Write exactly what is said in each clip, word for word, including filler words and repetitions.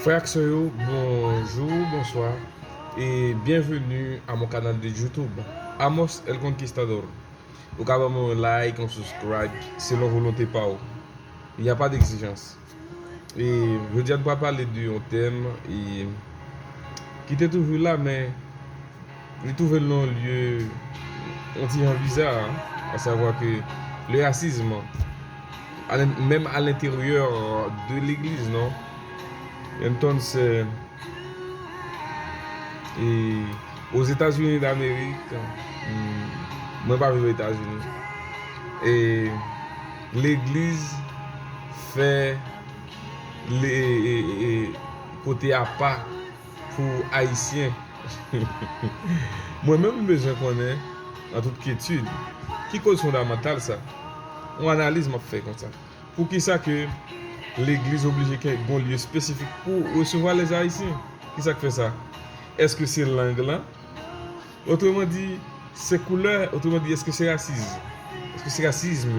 Frè ak sè yo, bonjou, bonswa, e byenveni a mon kanal de YouTube, Amos El Conquistador. Ou ka ban mwen yon like, yon subscribe, selon volonte pa w. Il n'y a pas d'exigence. E jodi a nou pral pale de yon tèm e ki te toujou la, men li twouve l nan yon lye yon ti jan biza, a savwa ke le rasism, menm a lenteryè de legliz, non? Entonces, e Ozetazini Damerik, mwen pa viv Ozetazini, e legliz fè kote apa pou Ayisyen. Mwen menm, m bezwen konnen, an tout kyetid, ki koz fondamantal sa? Yon analiz m ap fè konsa. Poukisa ke legliz oblije gen yon lye espesifik pou resevwa lèzayisyen? Kisa k fè sa? Èske se lang lan? Otreman di, se koulè? Otreman di, èske se rasis? Èske se rasism?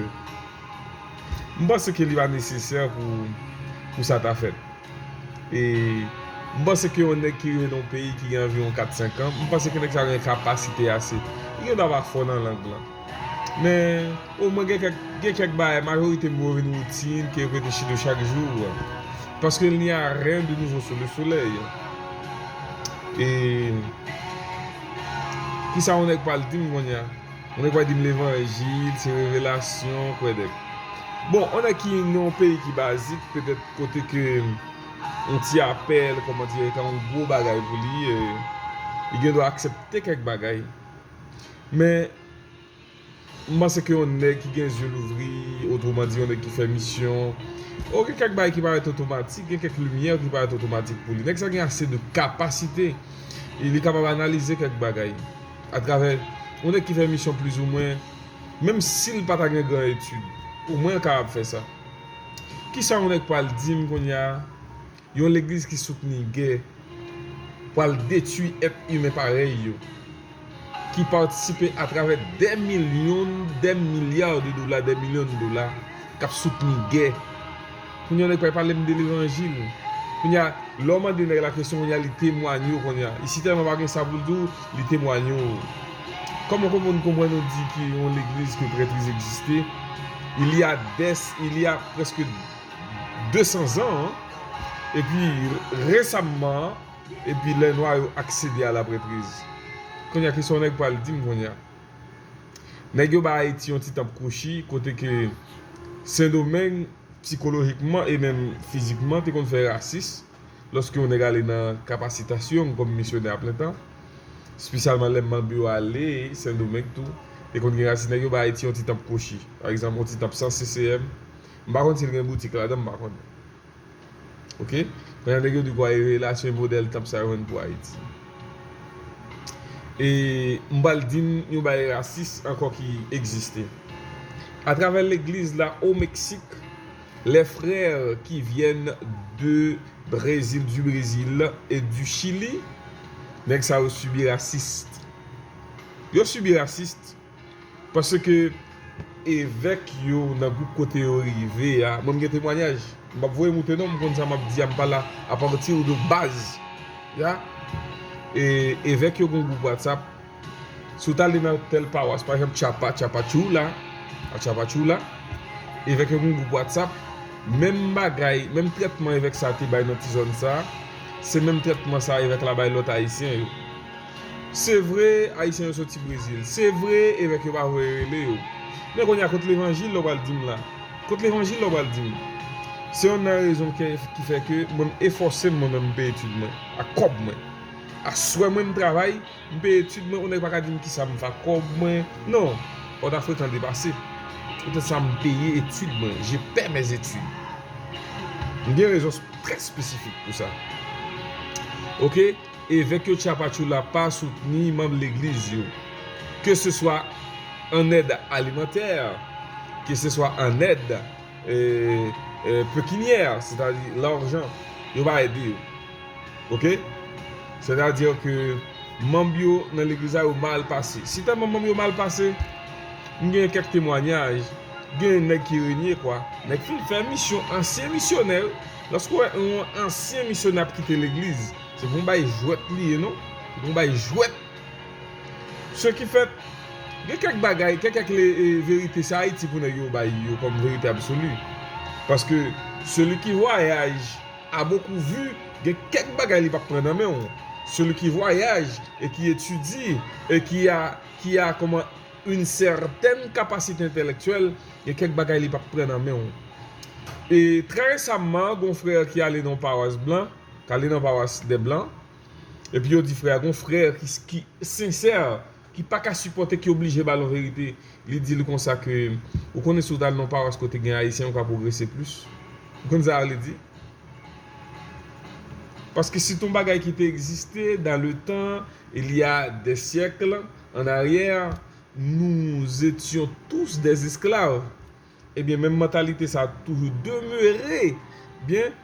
M panse ke li pa nesesè pou, pou sa ta fèt. E m panse ke yon nèg ki rive nan yon peyi ki gen anviwon kat senk an, m panse ke nèg sa gen kapasite ase. Li gen dwa pa fò nan lang lan. Men, omwen gen kèk, gen kèk bagay, majorite mo yo vin woutin, ke yo rete chita chak jou. Parce qu'il n'y a rien de nouveau sous le soleil. E kisa yon nèg pral di m kounye a? Yon nèg pral di m levanjil, se revelasyon, kwè dèk. Bon, yon nèg ki nan yon peyi ki bazik, petèt kote ke yon ti apèl, kòman dire, ka yon gwo bagay pou li, e, li gen dwa aksepte kèk bagay. Men, m panse ke yon nèg ki gen zye louvri, otreman di, yon nèg ki fè misyon, o, gen kèk bagay ki parèt otomatik, gen kèk limyè ki parèt otomatik pou li. Nèg sa gen ase de kapasite, e li kapab analize kèk bagay atravè yon nèg ki fè misyon plizoumwen, menm si l pa ta gen gran etid, omwen l kapab fè sa. Kisa yon nèg pral di m kounye a? Yon legliz ki soutni gè pral detwi èt imen parèy yo, ki patisipe atravè dè milyon, dè milya de dola, dè milyon de dola, k ap soutni gè. Kounye a, nèg pral pale m de levanjil. Kounye a, lè w mande nèg la kesyon, kounye a, li temwanye w, kounye a. Li sitèlman pa gen sa pou l di w, li temwanye w. Kòman, kòman nou konprann nou di ke yon legliz, ke prètriz egziste, il y a des, il y a presque de san zan, epi resamman, epi lè nwa yo aksede a la prètriz. Kounye a, kisa yon nèg pral di m kounye a? Nèg yo ba Ayiti yon ti tanp kwochi, kote ke Sendomeng, sikolojikman e menm fizikman, te konn fè rasis, lòske yon nèg ale nan kapasitasyon kòm misyonè aplentan, espesyalman lè manm yo ale Sendomeng tou, te konn gen rasis, nèg yo ba Ayiti yon ti tanp kwochi. Pa egzanp, yon ti tanp san C C M. M pa konn si l gen boutik ladan, m pa konnen. Oke? Kounye a nèg yo di kwa revelasyon e modèl tanp sa yo jwenn pou Ayiti. E m pral di n yon bagay rasis ankò ki egziste. Atravè legliz la o Meksik, les frères qui viennent de Brésil, du Brésil et du Chili, nèg sa yo sibi rasis. Yo sibi rasis. Paske evèk yo nan gwoup kote yo rive a, mwen m gen temwanyaj. M p ap voye moute non, m konn sa m ap di a, m pale a pati de baz. Ya. E evèk yo gen yon gwoup WhatsApp. Si w t ale nan tèl pawas, pa egzanp, Chiapa, Chiapachula, a Chiapachula, evèk yo gen yon gwoup WhatsApp. Menm bagay, menm trètman evèk sa te bay nan ti zòn sa, se menm trètman sa evèk la bay lòt ayisyen yo. Se vre, Ayisyen yo soti Brezil. Se vre, evèk yo pa voye rele yo. Men kounye a, kot levanjil lè w pral di m la? Kot levanjil lè w pral di m? Se youn nan rezon ke, ki fè ke mwen m efòse m, mwen menm m peye etid mwen, ak kòb mwen. Aswè mwen m travay, m peye etid mwen, yon nèg pa ka di m kisa m fè ak kòb mwen. Non, Pòtafrekan depase. Poutèt sa m peye etid mwen, je paie mes études. M gen rezon trè espesifik pou sa. Oke? Evèk yo Chiapachula pa soutni manm legliz yo, ke se swa an èd alimantè, ke se swa an èd, e, e, pekinyè, sètadi lajan, yo pa ede yo. Oke? Sètadi ke manm yo nan legliz la yo mal pase. Si tèlman manm yo mal pase, m gen kèk temwanyaj, gen nèg ki renye kwa, nèg fin fè misyon, ansyen misyonè, Lòske w wè yon ansyen misyonè ap kite legliz, se pa yon bay jwèt li ye, non. Se pa yon bay jwèt. Ce qui fait, gen kèk bagay, gen kèk le, e, verite, se Ayiti pou nèg yo bay yo kòm verite absoli. Paske celui qui voyage a beaucoup vu, gen kèk bagay li p ap pran nan men w. Celui qui voyage et qui étudie et qui a, qui a, comment, une certaine capacité intellectuelle, gen kèk bagay li p ap pran nan men w. E trè resaman, gen yon frè ki ale nan yon pawas blan, ki ale nan pawas dè blan, epi yo di frè a, gen yon frè ki, ki sensè, ki pa ka sipòte, ki oblije ba l yon verite. Li di l konsa ke, ou konnen si w t al nan yon pawas kote gen Ayisyen, ou ka pwogrese plis. Ou konn sa sa vle di? Paske se yon bagay ki te egziste dans le temps, il y a des siècles en arrière, nous étions tous des esclaves. Ebyen, menm mantalite sa a toujou demere. Byen,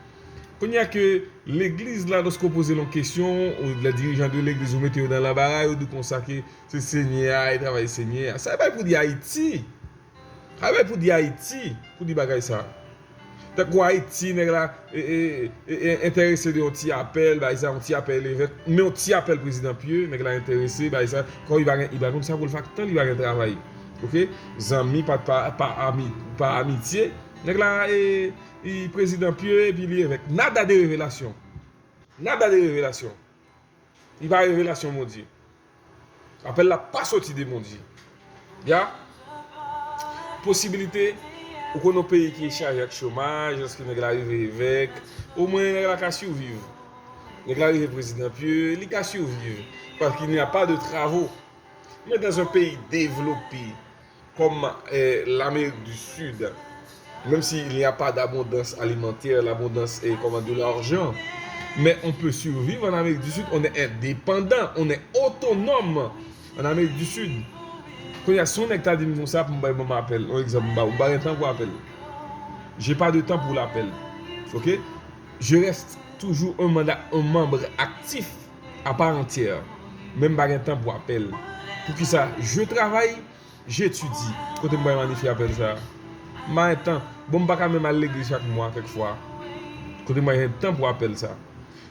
kounye a ke legliz la, lòske w poze l yon kesyon, ou les dirigeants de l'église, ou mete yo nan lanbara, yo di w konsa ke se Senyè a, e travay Senyè a. Sa e bay pou di Ayiti. Sa e bay pou di Ayiti, pou di bagay sa. Tankou Ayiti, nèg la, e, e, e, e, enterese de yon ti apèl, bay sa, yon ti apèl evèk, men yon ti apèl prezidan Pieu, nèg la enterese, bay sa, kòm li pa gen, li pa konn sa pou l fè ak tan, li pa gen travay. Oke? Zanmi pa, pa, pa, ami, pa amitye. Nèg la, e, e, prezidan Pieu, epi li evèk. Nada de revelasyon. Nada de revelasyon. Li pa revelasyon Bondye. Apèl la pa soti de Bondye. Ya. Posibilite, ou konn yon peyi ki chaje ak chomaj, lòske nèg la rive evèk, omwen nèg la ka siviv. Nèg la rive prezidan Pieu, li ka siviv. Paske il n'y a pas de travaux. Mais dans un pays développé, comme euh, l'Amérique du Sud, même s'il n'y a pas d'abondance alimentaire, l'abondance est comme de l'argent, mais on peut survivre en Amérique du Sud, on est indépendant, on est autonome en Amérique du Sud. Kounye a, si yon nèg ta di m konsa pou m bay manman apèl, yon egzanp, m ba ou, m pa gen tan pou apèl. J'ai pas de temps pour l'appel. Ok? Je reste toujours un mandat, un membre actif à part entière. Men m pa gen tan pou apèl. Poukisa? Je travaille, j'étudie. Kote m bay manifye apèl sa? M pa gen tan. Bon, m pa ka menm al legliz chak mwa, kèk fwa. Kote m bay gen tan pou apèl sa?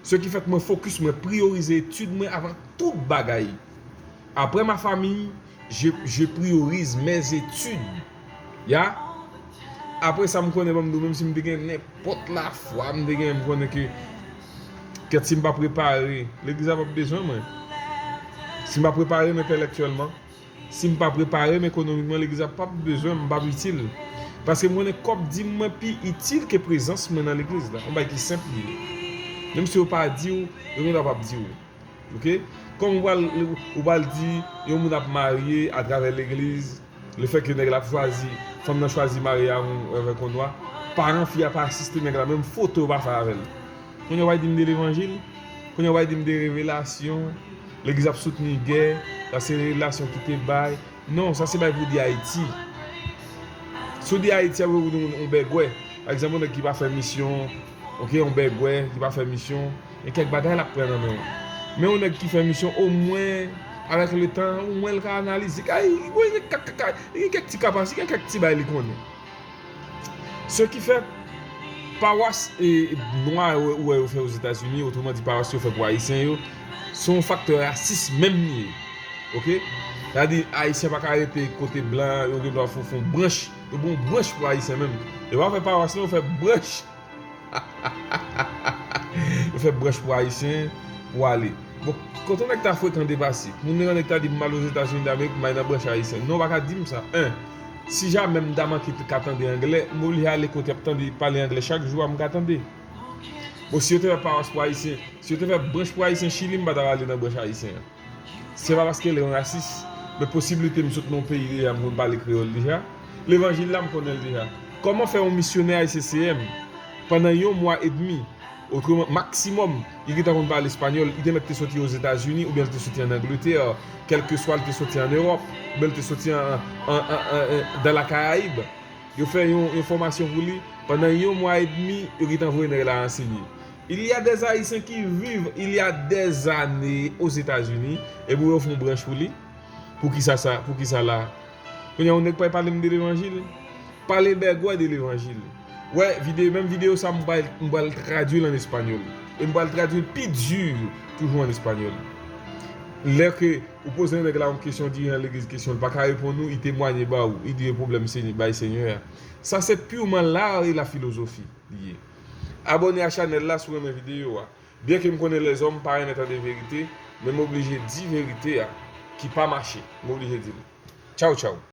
Ce qui fait que mwen fokis, mwen priyorize etid mwen avan tout bagay. Après ma famille, je, je priorise mes études. Ya? Apre sa, m konnen, ban m di w, menm si m te gen nenpòt lafwa, m te gen, m konnen ke, kèt, si m pa prepare, legliz la p ap bezwen mwen. Si m pa prepare m entèlèktyèlman, si m pa prepare m ekonomikman, legliz la p ap bezwen m, m p ap itil. Paske m konnen kòb di m mwen pi itil ke prezans mwen nan legliz la. Yon bagay ki senp li ye. Menm si yo pa di w, yo gendwa p ap di w. Ok? Kòm ou pral, ou pral di, yon moun ap marye atravè legliz, lefètke nèg la ap chwazi, fanm nan chwazi marye avèk yon nwa, paran fi a pa asiste nèg la, menm foto yo pa fè avè l. Kounye a w pral di m de levanjil? Kounye a w pral di m de revelasyon? Legliz ap soutni gè, sa se revelasyon ki te bay. Non, sa se bay pou di Ayiti. Si w di Ayiti, ap pou di yon, yon bègwè. Pa egzanp, yon nèg ki pa fè misyon, ok, yon bègwè ki pa fè misyon, gen kèk bagay l ap pran nan men w. Men yon nèg ki fè misyon, omwen, avèk letan, omwen l ka analize. Kay, gen kèk, kèk, kèk ti kapasite, gen kèk ti bagay li konnen. Ce qui fait, pawas e, nwa ou wè yo fè Ozetazini, otreman di pawas yo fè pou Ayisyen yo, se yon faktè rasis menm li ye. Ok? Sa di, Ayisyen pa ka rete kote blan, yo gen dwa fè, fè yon branch, yo bon branch pou Ayisyen menm. Yo pa fè pawas non, yo fè branch. Yo fè branch pou Ayisyen, pou ale. Bon, kote nèg ta frekan depase? Moun nan nèg ta di m al Ozetazini Damerik, m al nan branch ayisyen. Non, ou pa ka di m sa. En, si jamè m ta manke ka tande anglè, m oblije ale kote y ap tande pale anglè chak jou a, m ka tande. Bon, si yo te fè pawas pou Ayisyen, si yo te fè branch pou Ayisyen Chili, m pa ta ale nan branch ayisyen an. Se pa paske l yon rasis, men posiblite m sot nan yon peyi deja, m konn pale kreyòl deja. Levanjil la, m konnen l deja. Kòman fè yon misyonè I C C M, pandan yon mwa edmi, otreman, maksimòm, li gentan konn pale espanyòl, li te mèt te soti Ozetazini, oubyen l te soti ann Angletè, kèlkeswa l te soti ann Ewòp, oubyen l te soti an, an, an, an, an, dans la Caraïbe. Yo fè yon, yon fòmasyon pou li. Pandan yon mwa edmi, yo gentan voye nèg la ansenye. Il y a des Haïtiens qui vivent il y a des années aux États-Unis, epi yo fè yon branch pou li. Poukisa sa? Poukisa la? Kounye a, yon nèg pa pale m de levanjil? Pale bègwè de levanjil. Wè, videyo, menm videyo sa, m pral, m pral tradui l an espanyòl. E m pral tradui l pi di toujou an espanyòl. Lè ke ou poze yon nèg la yon kesyon, dirijan legliz kesyon, li pa ka reponn ou, li temwanye ba ou, li di e pwoblèm Senyè, bay Senyè a. Sa se purement l'art et la philosophie li ye. Abòne a chanèl la si w renmen videyo a. Byen ke m konnen lèzòm pa renmen tande verite, men m oblije di verite a ki pa mache. M oblije di l. Tchaw, tchaw.